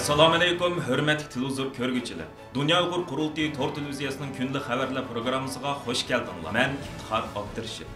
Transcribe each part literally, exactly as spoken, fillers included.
ئەسسالامۇئەلەيكۇم، ھۆرمەتلىك تېلېۋىزور كۆرگۈچىلەر! دۇنيا ئۇيغۇر قۇرۇلتىيى تور تېلېۋىزىيەسىنىڭ كۈندىلىك خەۋەرلەر پروگراممىسىغا خۇش كەلدىڭلار. مەن ئىپتىخار ئابدۇرېشىت.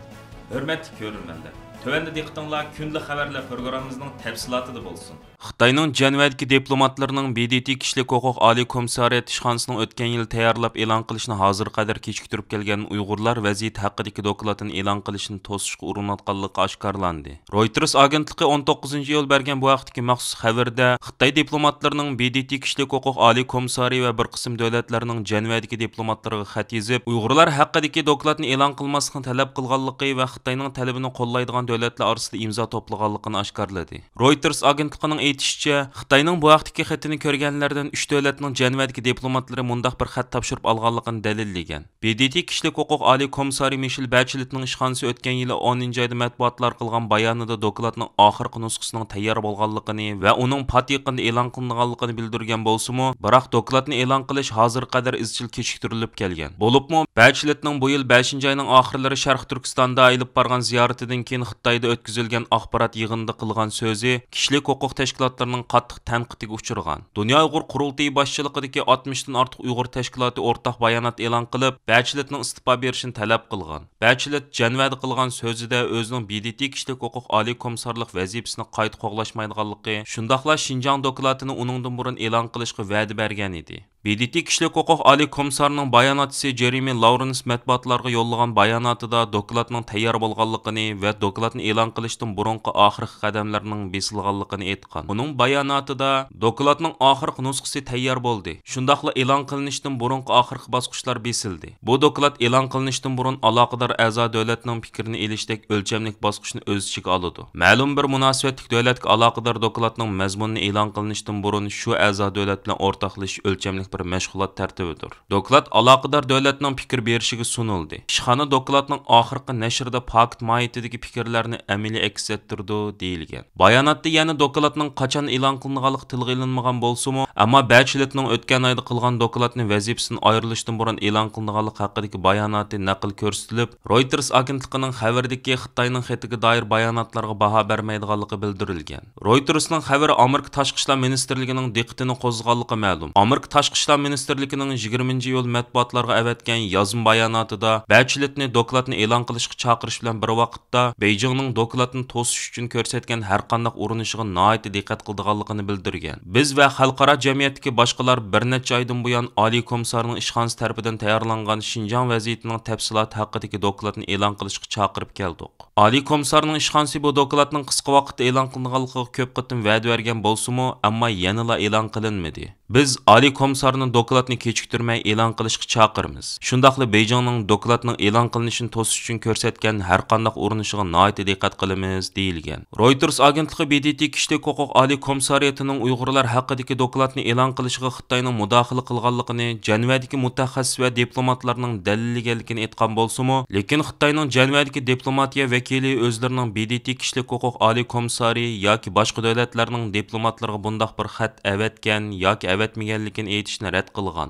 ھۆرمەتلىك كۆرۈرمەنلەر، تۆۋەندە دىققىتىڭلار كۈندىلىك خەۋەرلەر پروگراممىمىزنىڭ تەپسىلاتىدا بولسۇن. خىتاينىڭ جەنۋەدىكى دىپلوماتلىرىنىڭ ب د ت كىشىلىك ھوقۇق ئالىي كومىسسارىئاتى ئىشخانىسىنىڭ ئۆتكەن يىلى تەييارلاپ ئېلان قىلىشىنى ھازىرغا قەدەر كېچىكتۈرۈپ كەلگەن ئۇيغۇرلار ۋەزىيىتى ھەققىدىكى دوكلاتىنى ئېلان قىلىشنى توسۇشقا ئۇرۇنۇۋاتقانلىقى ئاشكارىلاندى. رويتېرس ئاگېنتلىقى ئون توققۇزىنچى ئىيۇل بەرگەن بۇ ھەقتىكى مەخسۇس خەۋىرىدە، خىتاي دىپلوماتلىرىنىڭ ب د ت كىشىلىك ھوقۇق ئالىي كومىسسارى ۋە بىر قىسىم دۆلەتلەرنىڭ جەنۋەدىكى دىپلوماتلىرىغا خەت يېزىپ، ئۇيغۇرلار ھەققىدىكى دوكلاتنى ئېلان قىلماسلىقنى تەلەپ قىلغانلىقى ۋە خىتاينىڭ تەلىپىنى قوللايدىغان دۆلەتلەر ئارىسىدا ئىمزا توپلىغانلىقىنى ئاشكارىلىدى. رويتېرس ئاگېنتلىقىنىڭ ئېيتىشىچە، خىتاينىڭ بۇ ھەقتىكى خېتىنى كۆرگەنلەردىن ئۈچ دۆلەتنىڭ جەنۋەدىكى دىپلوماتلىرى مۇنداق بىر خەت تاپشۇرۇپ ئالغانلىقىنى دەلىللىگەن. ب د ت كىشىلىك ھوقۇق ئالىي كومىسسارى مىشېل بەچلېتنىڭ ئىشخانىسى ئۆتكەن يىلى ئونىنچى ئايدا مەتبۇئاتلارغا قىلغان بايانىدا دوكلاتنىڭ ئاخىرقى نۇسخىسىنىڭ تەييار بولغانلىقىنى ۋە ئۇنىڭ پات يېقىندا ئېلان قىلىنىدىغانلىقىنى بىلدۈرگەن بولسىمۇ، بىراق دوكلاتنى ئېلان قىلىش ھازىرغا قەدەر ئىزچىل كېچىكتۈرۈلۈپ كەلگەن. بولۇپمۇ، بەچلېتنىڭ بۇ يىل بەشىنچى ئاينىڭ ئاخىرلىرى شەرقىي تۈركىستاندا ئېلىپ بارغان زىيارىتىدىن كېيىن خىتايدا ئۆتكۈزۈلگەن ئاخبارات يىغىنىدا قىلغان سۆزى كىشىلىك ھوقۇق تەشكىلاتلىرىنىڭ قاتتىق تەنقىدىگە ئۇچرىغان. دۇنيا ئۇيغۇر قۇرۇلتىيى باشچىلىقىدىكى ئاتمىشتىن ئارتۇق ئۇيغۇر تەشكىلاتى ئورتاق بايانات ئېلان قىلىپ، بەچلېتنىڭ ئىستېپا بېرىشىنى تەلەپ قىلغان. بەچلېت جەنۋەدە قىلغان سۆزىدە ئۆزىنىڭ ب د ت كىشىلىك ھوقۇق ئالىي كومىسسارلىق ۋەزىپىسىنى قايتا قوغلاشمايدىغانلىقى، شۇنداقلا شىنجاڭ دوكلاتىنى ئۇنىڭدىن بۇرۇن ئېلان قىلىشقا ۋەدە بەرگەن ئىدى. ب د ت كىشىلىك ھوقۇق ئالىي كومىسسارىنىڭ باياناتچىسى جېرېمى لاۋرېنس مەتبۇئاتلارغا يوللىغان باياناتىدا دوكلاتنىڭ تەييار بولغانلىقىنى ۋە دوكلاتنى ئېلان قىلىشتىن بۇرۇنقى ئاخىرقى قەدەملەرنىڭ بېسىلغانلىقىنى ئېيتقان. ئۇنىڭ باياناتىدا، دوكلاتنىڭ ئاخىرقى نۇسخىسى تەييار بولدى، شۇنداقلا ئېلان قىلىنىشتىن بۇرۇنقى ئاخىرقى باسقۇچلار بېسىلدى. بۇ دوكلات ئېلان قىلىنىشتىن بۇرۇن ئالاقىدار ئەزا دۆلەتنىڭ پىكرىنى ئېلىشتەك ئۆلچەملىك باسقۇچنى ئۆز ئىچىگە ئالىدۇ. مەلۇم بىر مۇناسىۋەتلىك دۆلەتكە ئالاقىدار دوكلاتنىڭ مەزمۇنىنى ئېلان قىلىنىشتىن بۇرۇن شۇ ئەزا دۆلەت بىلەن ئورتاقلىشىش ئۆلچەملىك بىر مەشغۇلات تەرتىپىدۇر. دوكلات ئالاقىدار دۆلەتنىڭ پىكىر بېرىشىگە سۇنۇلدى. ئىشخانا دوكلاتنىڭ ئاخىرقى نەشرىدە پاكىت ماھىيىتىدىكى پىكىرلەرنى ئەمەلىي ئەكس ئەتتۈرىدۇ، دېيىلگەن. باياناتتا يەنە دوكلاتنىڭ قاچان ئېلان قىلىنىدىغانلىقى تىلغا ئېلىنمىغان بولسىمۇ، ئەمما بەچلېتنىڭ ئۆتكەن ئايدا قىلغان دوكلاتنى ۋەزىپىسىدىن ئايرىلىشتىن بۇرۇن ئېلان قىلىنىدىغانلىقى ھەققىدىكى باياناتى نەقىل كۆرسىتىلىپ، رويتېرس ئاگېنتلىقىنىڭ خەۋىرىدىكى خىتاينىڭ خېتىگە دائىر باياناتلارغا باھا بەرمەيدىغانلىقى بىلدۈرۈلگەن. رويتېرسنىڭ خەۋىرى ئامېرىكا تاشقى ئىشلار مىنىستىرلىكىنىڭ دىققىتىنى قوزغىغانلىقى مەلۇم. ئامېرىكا تاشقى ئىشلار مىنىستىرلىكىنىڭ يىگىرمىنچى ئىيۇل مەتبۇئاتلارغا ئەۋەتكەن يازما باياناتىدا بەچلېتنى دوكلاتنى ئېلان قىلىشقا چاقىرىش بىلەن بىر ۋاقىتتا، بېيجىڭنىڭ دوكلاتنى توسۇش ئۈچۈن كۆرسەتكەن ھەرقانداق ئۇرۇنۇشىغا ناھايىتى دىققەت قىلىدىغانلىقىنى بىلدۈرگەن. بىز ۋە خەلقئارا جەمئىيەتتىكى باشقىلار بىر نەچچە ئايدىن بۇيان ئالىي كومىسسارنىڭ ئىشخانىسى تەرىپىدىن تەييارلانغان شىنجاڭ ۋەزىيىتىنىڭ تەپسىلاتى ھەققىدىكى دوكلاتنى ئېلان قىلىشقا چاقىرىپ كەلدۇق. ئالىي كومىسسارنىڭ ئىشخانىسى بۇ دوكلاتنىڭ قىسقا ۋاقىتتا ئېلان قىلىنىدىغانلىقىغا كۆپ قېتىم ۋەدە بەرگەن بولسىمۇ، ئەمما يەنىلا ئېلان قىلىنمىدى. بىز ئالىي كومىسسارنى دوكلاتنى كېچىكتۈرمەي ئېلان قىلىشقا چاقىرىمىز. شۇنداقلا بېيجىڭنىڭ دوكلاتنىڭ ئېلان قىلىنىشىنى توسۇش ئۈچۈن كۆرسەتكەن ھەرقانداق ئۇرۇنۇشىغا ناھايىتى دىققەت قىلىمىز، دېيىلگەن. رويتېرس ئاگېنتلىقى ب د ت كىشىلىك ھوقۇق ئالىي كومىسسارىيىتىنىڭ ئۇيغۇرلار ھەققىدىكى دوكلاتنى ئېلان قىلىشىغا خىتاينىڭ مۇداخىلە قىلغانلىقىنى جەنۋەدىكى مۇتەخەسسىس ۋە دىپلوماتلارنىڭ دەلىللىگەنلىكىنى ئېيتقان بولسىمۇ، لېكىن خىتاينىڭ جەنۋەدىكى دىپلوماتىيە ۋەكىلى ئۆزلىرىنىڭ ب د ت كىشىلىك ھوقۇق ئالىي كومىسسارى ياكى باشقا دۆلەتلەرنىڭ دىپلوماتلىرىغا بۇنداق بىر خەت ئەۋەتكەن ياكى ئەۋەتمىگەنلىكىنى ئېيتىشنى رەت قىلغان.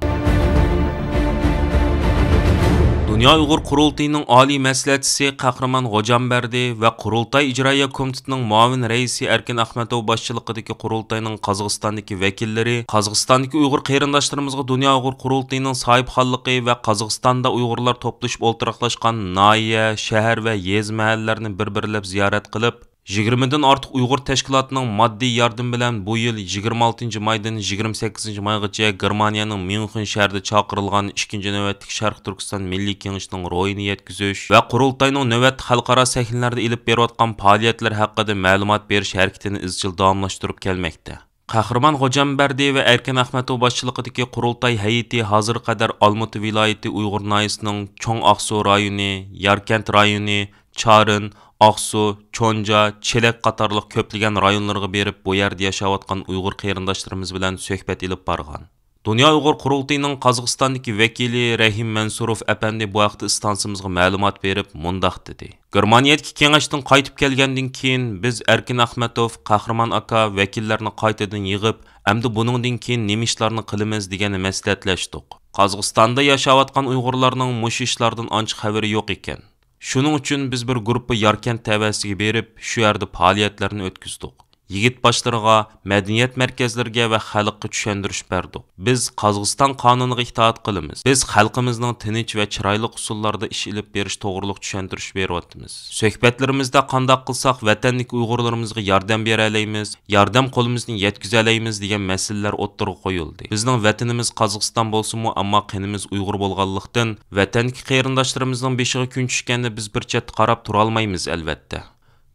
دۇنيا ئۇيغۇر قۇرۇلتىيىنىڭ ئالىي مەسلىھەتچىسى قەھرىمان غوجامبەردى ۋە قۇرۇلتاي ئىجرائىيە كومىتېتىنىڭ مۇئاۋىن رەئىسى ئەركىن ئەخمەتوۋا باشچىلىقىدىكى قۇرۇلتاينىڭ قازاقىستاندىكى ۋەكىللىرى قازاقىستاندىكى ئۇيغۇر قېرىنداشلىرىمىزغا دۇنيا ئۇيغۇر قۇرۇلتىيىنىڭ ساھىبخانلىقى ۋە قازاقىستاندا ئۇيغۇرلار توپلىشىپ ئولتۇراقلاشقان ناھىيە، شەھەر ۋە يېزا، مەھەللىلەرنى بىر-بىرلەپ زىيارەت قىلىپ، يىگىرمىدىن ئارتۇق ئۇيغۇر تەشكىلاتىنىڭ ماددىي ياردىمى بىلەن بۇ يىل يىگىرمە ئالتىنچى مايدىن يىگىرمە سەككىزىنچى مايغىچە گېرمانىيەنىڭ ميۇنخېن شەھىرىدە چاقىرىلغان ئىككىنچى نۆۋەتلىك شەرقىي تۈركىستان مىللىي كېڭىشىنىڭ روھىنى يەتكۈزۈش ۋە قۇرۇلتاينىڭ نۆۋەتتە خەلقئارا سەھنىلەردە ئېلىپ بېرىۋاتقان پائالىيەتلىرى ھەققىدە مەلۇمات بېرىش ھەرىكىتىنى ئىزچىل داۋاملاشتۇرۇپ كەلمەكتە. قەھرىمان غوجامبەردى ۋە ئەركىن ئەخمەتوۋا باشچىلىقىدىكى قۇرۇلتاي ھەيئىتى ھازىرغا قەدەر ئالمۇتا ۋىلايىتى ئۇيغۇر ناھىيىسىنىڭ چوڭ ئاقسۇ رايونى، ياركەنت رايونى، چارىن، ئاقسۇ، چونجا، چېلەك قاتارلىق كۆپلىگەن رايونلىرىغا بېرىپ، بۇ يەردە ياشاۋاتقان ئۇيغۇر قېرىنداشلىرىمىز بىلەن سۆھبەت ئېلىپ بارغان. دۇنيا ئۇيغۇر قۇرۇلتىيىنىڭ قازاقىستاندىكى ۋەكىلى رەھىم مەنسۇروف ئەپەندى بۇ ھەقتە ئىستانسىمىزغا مەلۇمات بېرىپ، مۇنداق دېدى: گېرمانىيەدىكى كېڭەشتىن قايتىپ كەلگەندىن كېيىن، بىز ئەركىن ئەخمەتوف، قەھرىمان ئاكا، ۋەكىللەرنى قايتىدىن يىغىپ، ئەمدى بۇنىڭدىن كېيىن نېمە ئىشلارنى قىلىمىز دېگەننى مەسلىھەتلەشتۇق. قازاقىستاندا ياشاۋاتقان ئۇيغۇرلارنىڭ مۇشۇ ئىشلاردىن ئانچە خەۋىرى يوق ئىكەن. شۇنىڭ ئۈچۈن بىز بىر گۇرۇپپا ياركەنت تەۋەسىگە بېرىپ، شۇ يەردە پائالىيەتلەرنى ئۆتكۈزدۇق. يىگىت باشلىرىغا، مەدەنىيەت مەركەزلىرىگە ۋە خەلققە چۈشەندۈرۈش بەردۇق. بىز قازاقىستان قانۇنىغا ئىتائەت قىلىمىز. بىز خەلقىمىزنىڭ تىنچ ۋە چىرايلىق ئۇسۇللاردا ئىش ئېلىپ بېرىش توغرۇلۇق چۈشەندۈرۈش بېرىۋاتىمىز. سۆھبەتلىرىمىزدە قانداق قىلساق ۋەتەندىكى ئۇيغۇرلىرىمىزغا ياردەم بېرەلەيمىز، ياردەم قولىمىزنى يەتكۈزەلەيمىز دېگەن مەسىلىلەر ئوتتۇرىغا قويۇلدى. بىزنىڭ ۋەتىنىمىز قازاقىستان بولسىمۇ، ئەمما قېنىمىز ئۇيغۇر بولغانلىقتىن، ۋەتەندىكى قېرىنداشلىرىمىزنىڭ بېشىغا كۈن چۈشكەندە بىز بىر چەتتە قاراپ تۇرالمايمىز، ئەلۋەتتە.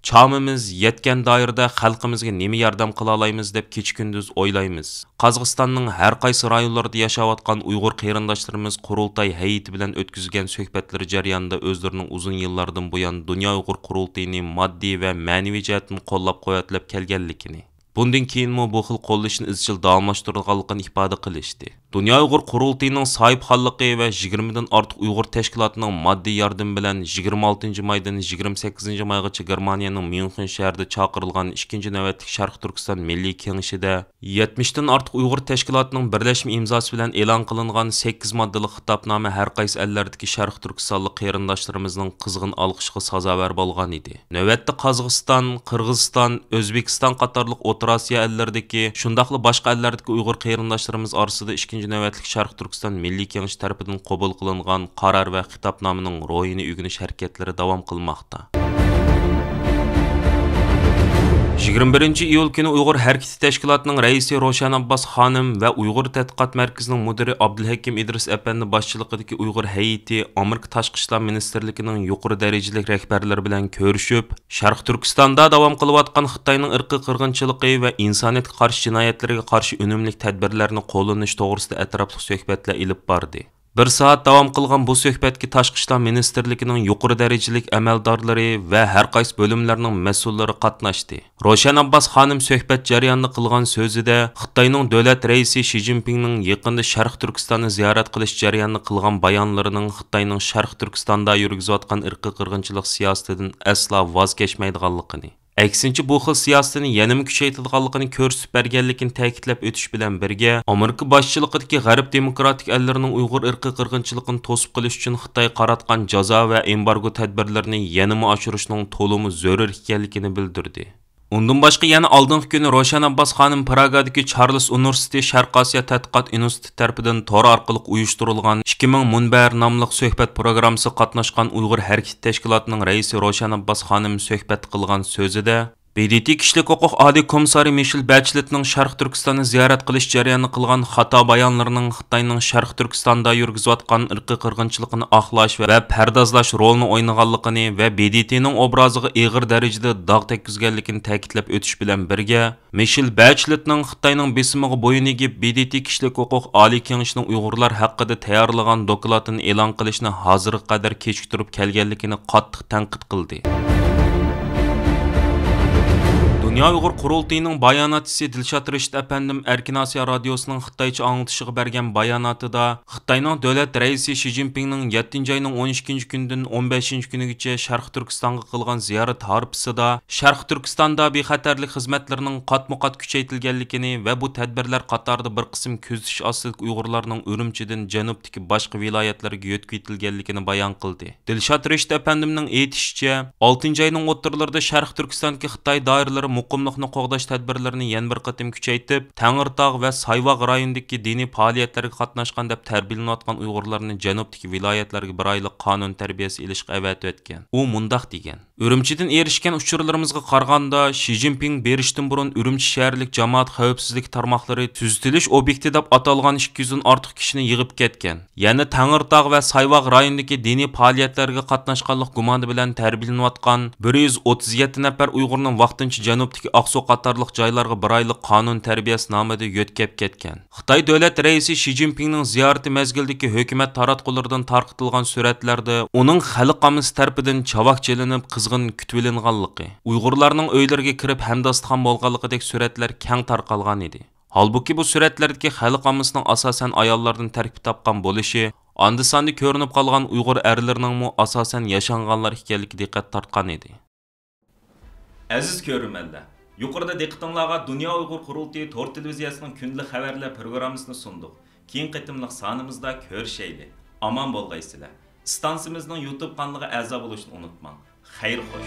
چامىمىز يەتكەن دائىرىدە خەلقىمىزگە نېمە ياردەم قىلالايمىز دەپ كېچە-كۈندۈز ئويلايمىز. قازاقىستاننىڭ ھەر قايسى رايونلىرىدا ياشاۋاتقان ئۇيغۇر قېرىنداشلىرىمىز قۇرۇلتاي ھەيئىتى بىلەن ئۆتكۈزگەن سۆھبەتلىرى جەريانىدا ئۆزلىرىنىڭ ئۇزۇن يىللاردىن بۇيان دۇنيا ئۇيغۇر قۇرۇلتىيىنى ماددىي ۋە مەنىۋى جەھەتتىن قوللاپ-قۇۋۋەتلەپ كەلگەنلىكىنى، بۇندىن كېيىنمۇ بۇ خىل قوللىشىشنى ئىزچىل داۋاملاشتۇرىدىغانلىقىنى ئىپادە قىلىشتى. دۇنيا ئۇيغۇر قۇرۇلتىيىنىڭ ساھىبخانلىقى ۋە يىگىرمىدىن ئارتۇق ئۇيغۇر تەشكىلاتىنىڭ ماددىي ياردىمى بىلەن يىگىرمە ئالتىنچى مايدىن يىگىرمە سەككىزىنچى مايغىچە گېرمانىيەنىڭ ميۇنخېن شەھىرىدە چاقىرىلغان ئىككىنچى نۆۋەتلىك شەرقىي تۈركىستان مىللىي كېڭىشىدە يەتمىشتىن ئارتۇق ئۇيغۇر تەشكىلاتىنىڭ بىرلەشمە ئىمزاسى بىلەن ئېلان قىلىنغان سەككىز ماددىلىق خىتابنامە ھەر قايسى ئەللەردىكى شەرقىي تۈركىستانلىق قېرىنداشلىرىمىزنىڭ قىزغىن ئالقىشىغا سازاۋەر بولغان ئىدى. نۆۋەتتە قازاقىستان، قىرغىزىستان، ئۆزبېكىستان قاتارلىق ئوتتۇرا ئاسىيا ئەللىرىدىكى، شۇنداقلا باشقا ئەللەردىكى ئۇيغۇر قېرىنداشلىرىمىز ئارىسىدا ئىككىنچى نۆۋەتلىك شەرقىي تۈركىستان مىللىي كېڭىشى تەرىپىدىن قوبۇل قىلىنغان قارار ۋە خىتابنامىنىڭ روھىنى ئۆگىنىش ھەرىكەتلىرى داۋام قىلماقتا. يىگىرمە بىرىنچى ئىيۇل كۈنى ئۇيغۇر ھەرىكىتى تەشكىلاتىنىڭ رەئىسى روشەن ئابباس خانىم ۋە ئۇيغۇر تەتقىقات مەركىزىنىڭ مۇدىرى ئابدۇلھەكىم ئىدرىس ئەپەندى باشچىلىقىدىكى ئۇيغۇر ھەيئىتى ئامېرىكا تاشقى ئىشلار مىنىستىرلىكىنىڭ يۇقىرى دەرىجىلىك رەھبەرلىرى بىلەن كۆرۈشۈپ، شەرقىي تۈركىستاندا داۋام قىلىۋاتقان خىتاينىڭ ئىرقىي قىرغىنچىلىقى ۋە ئىنسانىيەتكە قارشى جىنايەتلىرىگە قارشى ئۈنۈملۈك تەدبىرلەرنى قوللىنىش توغرىسىدا ئەتراپلىق سۆھبەتلەر ئېلىپ باردى. بىر سائەت داۋام قىلغان بۇ سۆھبەتكە تاشقى ئىشلار مىنىستىرلىكىنىڭ يۇقىرى دەرىجىلىك ئەمەلدارلىرى ۋە ھەر قايسى بۆلۈملەرنىڭ مەسئۇللىرى قاتناشتى. روشەن ئابباس خانىم سۆھبەت جەريانىدا قىلغان سۆزىدە، خىتاينىڭ دۆلەت رەئىسى شى جىنپىڭنىڭ يېقىندا شەرقىي تۈركىستاننى زىيارەت قىلىش جەريانىدا قىلغان بايانلىرىنىڭ خىتاينىڭ شەرقىي تۈركىستاندا يۈرگۈزۈۋاتقان ئىرقىي قىرغىنچىلىق سىياسىتىدىن ئەسلا ۋاز كەچمەيدىغانلىقىنى، ئەكسىنچە، بۇ خىل سىياسىتىنى يەنىمۇ كۈچەيتىدىغانلىقىنى كۆرسىتىپ بەرگەنلىكىنى تەكىتلەپ ئۆتۈش بىلەن بىرگە، ئامېرىكا باشچىلىقىدىكى غەرب دېموكراتىك ئەللىرىنىڭ ئۇيغۇر ئىرقىي قىرغىنچىلىقىنى توسۇپ قېلىش ئۈچۈن خىتايغا قاراتقان جازا ۋە ئېمبارگو تەدبىرلىرىنى يەنىمۇ ئاشۇرۇشنىڭ تولىمۇ زۆرۈر ئىكەنلىكىنى بىلدۈردى. ئۇندىن باشقا، يەنە ئالدىنقى كۈنى روشەن ئابباس خانىم پراگادىكى چارلىس ئۇنىۋېرسىتېتى شەرقىي ئاسىيا تەتقىقات ئىنستىتۇتى تەرىپىدىن تور ئارقىلىق ئۇيۇشتۇرۇلغان ئىككى مىڭ مۇنبەر ناملىق سۆھبەت پروگراممىسىغا قاتناشقان ئۇيغۇر ھەرىكىتى تەشكىلاتىنىڭ رەئىسى روشەن ئابباس خانىم سۆھبەت قىلغان سۆزىدە، ب د ت كىشىلىك ھوقۇق ئالىي كومىسسارى مىشېل بەچلېتنىڭ شەرقىي تۈركىستاننى زىيارەت قىلىش جەريانىدا قىلغان خاتا بايانلىرىنىڭ خىتاينىڭ شەرقىي تۈركىستاندا يۈرگۈزۈۋاتقان ئىرقىي قىرغىنچىلىقىنى ئاقلاش ۋە پەردازلاش رولىنى ئوينىغانلىقىنى ۋە ب د ت نىڭ ئوبرازىغا ئېغىر دەرىجىدە داغ تەگكۈزگەنلىكىنى تەكىتلەپ ئۆتۈش بىلەن بىرگە، مىشېل بەچلېتنىڭ خىتاينىڭ بېسىمىغا بويۇن ئېگىپ، ب د ت كىشىلىك ھوقۇق ئالىي كېڭىشىنىڭ ئۇيغۇرلار ھەققىدە تەييارلىغان دوكلاتىنى ئېلان قىلىشنى ھازىرغا قەدەر كېچىكتۈرۈپ كەلگەنلىكىنى قاتتىق تەنقىد قىلدى. دۇنيا ئۇيغۇر قۇرۇلتىيىنىڭ باياناتچىسى دىلشات رېشىت ئەپەندىم ئەركىن ئاسىيا رادىيوسىنىڭ خىتايچە ئاڭلىتىشىغا بەرگەن باياناتىدا، خىتاينىڭ دۆلەت رەئىسى شى جىنپىڭنىڭ يەتتىنچى ئاينىڭ ئون ئىككىنچى كۈنىدىن ئون بەشىنچى كۈنىگىچە شەرقىي تۈركىستانغا قىلغان زىيارىتى ھارپىسىدا، شەرقىي تۈركىستاندا بىخەتەرلىك خىزمەتلىرىنىڭ قاتمۇ قات كۈچەيتىلگەنلىكىنى ۋە بۇ تەدبىرلەر قاتارىدا بىر قىسىم كۆزىتىش ئاستىدىكى ئۇيغۇرلارنىڭ ئۈرۈمچىدىن جەنۇبتىكى باشقا ۋىلايەتلەرگە يۆتكىۋېتىلگەنلىكىنى بايان قىلدى. دىلشات رېشىت ئەپەندىمنىڭ ئېيتىشىچە، ئالتىنچى ئاينىڭ ئوتتۇرىلىرىدا شەرقىي تۈركىستاندىكى خىتاي دائىرىلىرى مۇقىملىقنى قوغداش تەدبىرلىرىنى يەنە بىر قېتىم كۈچەيتىپ، تەڭرىتاغ ۋە سايۋاغ رايونىدىكى دىنىي پائالىيەتلەرگە قاتناشقان دەپ تەربىيىلىنىۋاتقان ئۇيغۇرلارنى جەنۇبتىكى ۋىلايەتلەرگە بىر ئايلىق قانۇن تەربىيەسى ئېلىشقا ئەۋەتىۋەتكەن. ئۇ مۇنداق دېگەن: ئۈرۈمچىدىن ئېرىشكەن ئۇچۇرلىرىمىزغا قارىغاندا، شى جىنپىڭ بېرىشتىن بۇرۇن ئۈرۈمچى شەھەرلىك جامائەت خەۋپسىزلىكى تارماقلىرى تۈزىتىلىش ئوبيېكتى دەپ ئاتالغان ئىككى يۈزدىن ئارتۇق كىشىنى يىغىپ كەتكەن. يەنە تەڭرىتاغ ۋە سايۋاغ رايونىدىكى دىنىي پائالىيەتلەرگە قاتناشقانلىق گۇمانى بىلەن تەربىيىلىنىۋاتقان بىر يۈز ئوتتۇز يەتتە نەپەر ئۇيغۇرنى ۋاقتىنچە جەنۇبتىكى ئاقسۇ قاتارلىق جايلارغا بىر ئايلىق قانۇن تەربىيەسى نامىدا يۆتكەپ كەتكەن. خىتاي دۆلەت رەئىسى شى جىنپىڭنىڭ زىيارىتى مەزگىلىدىكى ھۆكۈمەت تاراتقۇلىرىدىن تارقىتىلغان سۈرەتلەردە ئۇنىڭ خەلق ئاممىسى تەرىپىدىن چاۋاك چېلىنىپ، قىزغىن كۈتۈۋېلىنغانلىقى، ئۇيغۇرلارنىڭ ئۆيلىرىگە كىرىپ ھەمداسلىخان بولغانلىقىدەك سۈرەتلەر كەڭ تارقالغانىدى. ھالبۇكى، بۇ سۈرەتلەردىكى خەلق ئاممىسىنىڭ ئاساسەن ئاياللاردىن تەركىب تاپقان بولۇشى، ئاندا-ساندا كۆرۈنۈپ قالغان ئۇيغۇر ئەرلىرىنىڭمۇ ئاساسەن ياشانغانلار ئىكەنلىكى دىققەت تارتقانىدى. ئەزىز كۆرۈرمەنلەر، يۇقىرىدا دىققىتىڭلارغا دۇنيا ئۇيغۇر قۇرۇلتىيى تور تېلېۋىزىيەسىنىڭ كۈندىلىك خەۋەرلەر پروگراممىسىنى سۇندۇق. كېيىنكى قېتىملىق سانىمىزدا كۆرۈشەيلى. ئامان بولغايسىلەر. ئىستانسىمىزنىڭ يۇتۇب قانىلىغا ئەزا بولۇشنى ئۇنتۇماڭ. خەير خوش.